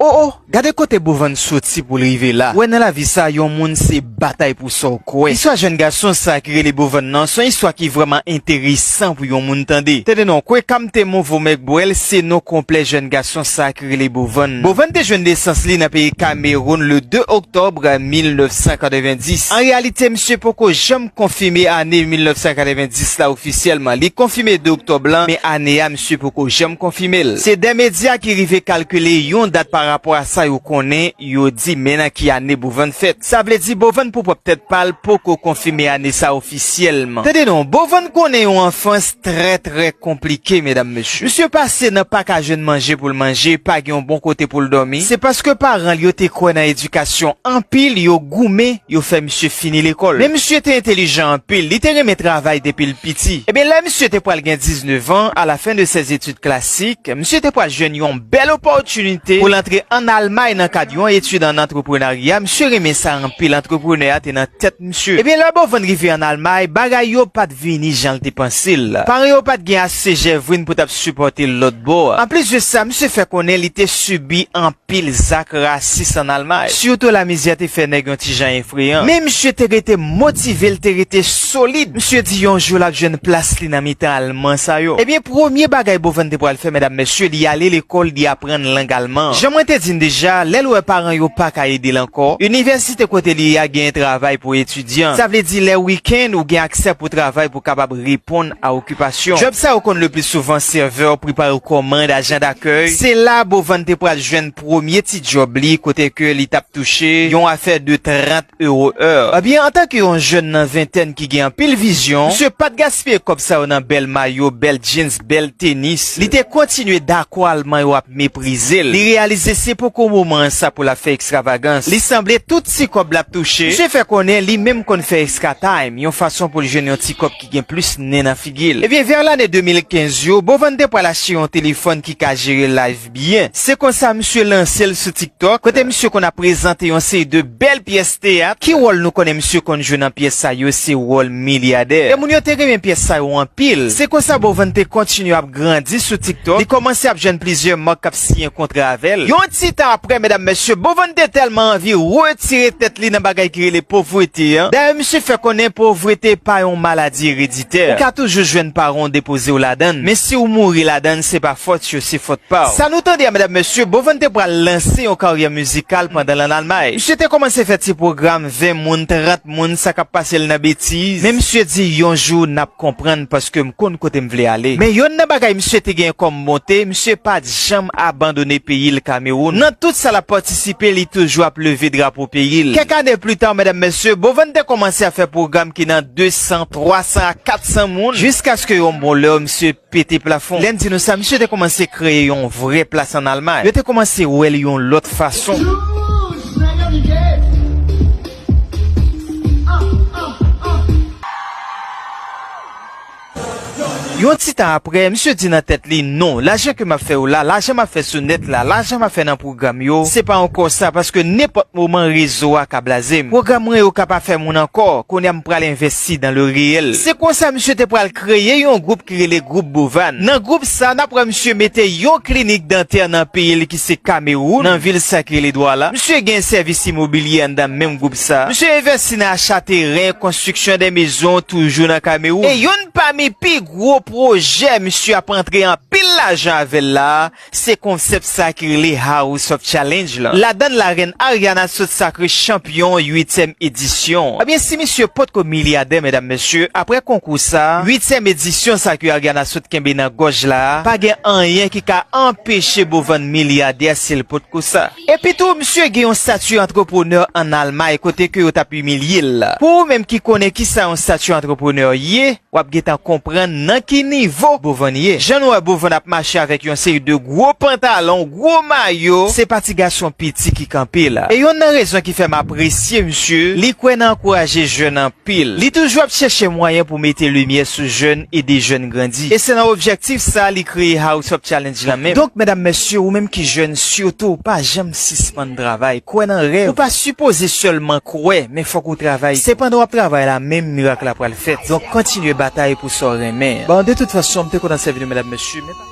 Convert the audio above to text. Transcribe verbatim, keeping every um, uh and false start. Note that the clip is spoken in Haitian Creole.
Oh, oh, gade kote Bovan soti pou l rive la. Wè, nan lavi sa, yon moun se batay pou sa w kwè. Istwa jèn gason sa ki rele Bovan nan, se yon istwa ki vrèman enteresan pou yon moun tande. Tande non, Kweka Mte Movo Mègbwèl se non konplè jèn gason sa ki rele Bovan. Bovan te jwenn nesans li nan peyi Kamewoun le de oktòb mil nèf san katrevenndis. An reyalite, misye poko janm konfime ane mil nèf san katrevenndis la ofisyèlman. Li konfime de oktòb lan, men ane a, misye poko janm konfime l. Se de medya ki rive kalkile yon dat pa rapò a sa yo konnen, yo di men nan ki ane Bovan fèt. Sa vle di Bovan pou pwòp tèt pa l poko konfime ane sa ofisyèlman. Tande non, Bovan konnen yon anfans trè, trè konplike, medam, mesye. Misye pase nan pa ka jwenn manje pou l manje, pa gen yon bon kote pou l dòmi. Se paske paran l yo te kwè nan edikasyon anpil, yo goumen, yo fè misye fini lekòl. Men misye te entelijan anpil, li te renmen travay depi l piti. Ebyen, lè misye te pral gen diznèf an, à la fin de ses études classiques, misye te pral jwenn yon bèl opòtinite pou l antre ann Almay nan kad yon etid ann antreprenarya. Misye renmen sa anpil, antreprenè a te nan tèt misye. Ebyen, lè Bovan rive ann Almay, bagay yo pa t vini jan l te panse l. Paran yo pa t gen ase jèvrin pou t ap sipòte l lòt bò a. Anplis de sa, misye fè konnen li te sibi anpil zak rasis ann Almay. Sitou lamizè te fè nèg yon ti jan efreyan. Men misye te rete motive, l te rete solid. Misye di yon jou l ap jwenn plas li nan mitan Alman sa yo. Ebyen, premye bagay Bovan te pral fè, medam, mesye, li ale lekòl, li aprann lang alman. Jan mwen te di n deja, lè l wè paran yo pa ka ede l ankò, inivèsite kote li ye a genyen travay pou etidyan. Sa vle di lè wikenn, ou gen aksè pou travay pou kapab reponn a okipasyon. Djòb sa yo konn le pli souvan sèvè, prepare kòmand, ajan dakèy. Se la Bovan te pral jwenn premye ti djòb li, kote ke li t ap touche yon afè de trant ewo è. Ebyen, antanke yon jèn nan ventèn ki gen anpil vizyon, misye pa t gaspiye kòb sa yo nan bèl mayo, bèl jeans, bèl tenis. Li te kontinye dakò Alman yo ap meprize l. Li reyalize se poko moman an sa pou l ap fè ekstravagans. Li sanble tout ti kòb l ap touche, misye fè konnen li menm konn fè extra time, yon fason pou l jwenn yon ti kòb ki gen plis nen nan figi l. Ebyen, vè lane de mil kenz yo, Bovan te pral achte yon telefòn ki ka jere live byen. Se konsa misye lanse l sou TikTok, kote misye konn ap prezante yon seri de bèl pyès teyat. Ki wòl nou konnen misye konn jwe nan pyès sa yo? Se wòl milyadè. E moun yo te renmen pyès sa yo anpil. Se konsa Bovan te kontinye ap grandi sou TikTok. Li kòmanse ap jwenn plizyè mak k ap siyen kontra avè l. Yon ti tan apre, medam, mesye, Bovan te tèlman anvi retire tèt li nan bagay ki rele povrete an. Dayè, misye fè konnen povrete pa yon maladi ereditè. Ou ka toujou jwenn paran w depoze w ladan l. Men si w mouri ladan l, se pa fòt yo, se fòt pa w. Sa nou tande a, medam, mesye, Bovan te pral lanse yon karyè mizikal pandan l ann Almay. Misye te kòmanse fè ti pwogram ven moun, trant moun, sa k ap pase l nan betiz. Men misye di, yon jou n ap konprann paske m konn kote m vle ale. Men yonn nan bagay misye te gen kòm bonte, misye pa t janm abandone peyi l, Kamewoun. Nan tout sa l ap patisipe, li toujou ap leve drapo peyi l. Kèk ane pli ta, medam, mesye, Bovan te kòmanse ap fè pwogram ki nan de san, twa san a kat san moun, jiskaske yon bon lè, misye pete plafon. Lè n di nou sa, misye te kòmanse kreye yon vrè plas ann Almay. Yo te kòmanse wè l yon lòt fason. Yon ti tan apre, misye di nan tèt li, non, lajan ke m ap fè yo la, lajan m ap fè sou nèt la, lajan m ap fè nan pwogram yo, se pa ankò sa, paske nenpòt moman rezo a ka blaze m. Pwogram mwen yo ka pa fè moun ankò, kounye a m pral envesti dans le réel. Se konsa misye te pral kreye yon gwoup ki rele Gwoup Bovan. Nan gwoup sa, n ap wè misye mete yon klinik dantè nan peyi l ki se Kamewoun, nan vil sa ki rele Dwala. Misye gen sèvis imobilye anndan menm gwoup sa. Misye envesti nan acha teren, konstriksyon de mezon, toujou nan Kamewoun. E yonn pami pi gwo pwojè misye ap antre anpil lajan avè l la, se konsèp sa ki rele House of Challenge lan. Ladan l, larèn Ariana sot sakre chanpyon uityèm edisyon. Ebyen, si misye potko milyadè, medam, mesye, apre konkou sa, uityèm edisyon sa ke Ariana sot kenbe nan gòj la, pa gen anyen ki ka anpeche Bovan milyadè si l potko sa. Epi tou, misye gen yon stati antreprenè ann Almay kote ke yo t ap imilye l. Pou ou menm ki konnen kisa yon stati antreprenè ye, w ap gentan konprann nan ki nivo Bovan ye. Jan nou wè Bovan ap mache avèk yon seri de gwo pantalon, gwo mayo, se pa ti gason piti ki kanpe la. E yonn nan rezon ki fè m apresye misye, li kwè nan ankouraje jèn anpil. Li toujou ap chèche mwayen pou mete limyè sou jèn, ede jèn grandi. E se nan objektif sa li kreye House of Challenge lan menm. Donk, medam, mesye, ou menm ki jèn, sitou, pa janm sispann travay. Kwè nan rèv. Ou pa sipoze sèlman kwè, men fòk ou travay. Se pandan w ap travay la menm mirak la pral fèt. Donk, kontinye batay pou sa w renmen. Bon, de tout fason, m te kontan sèvi nou, medam, mesye, men pa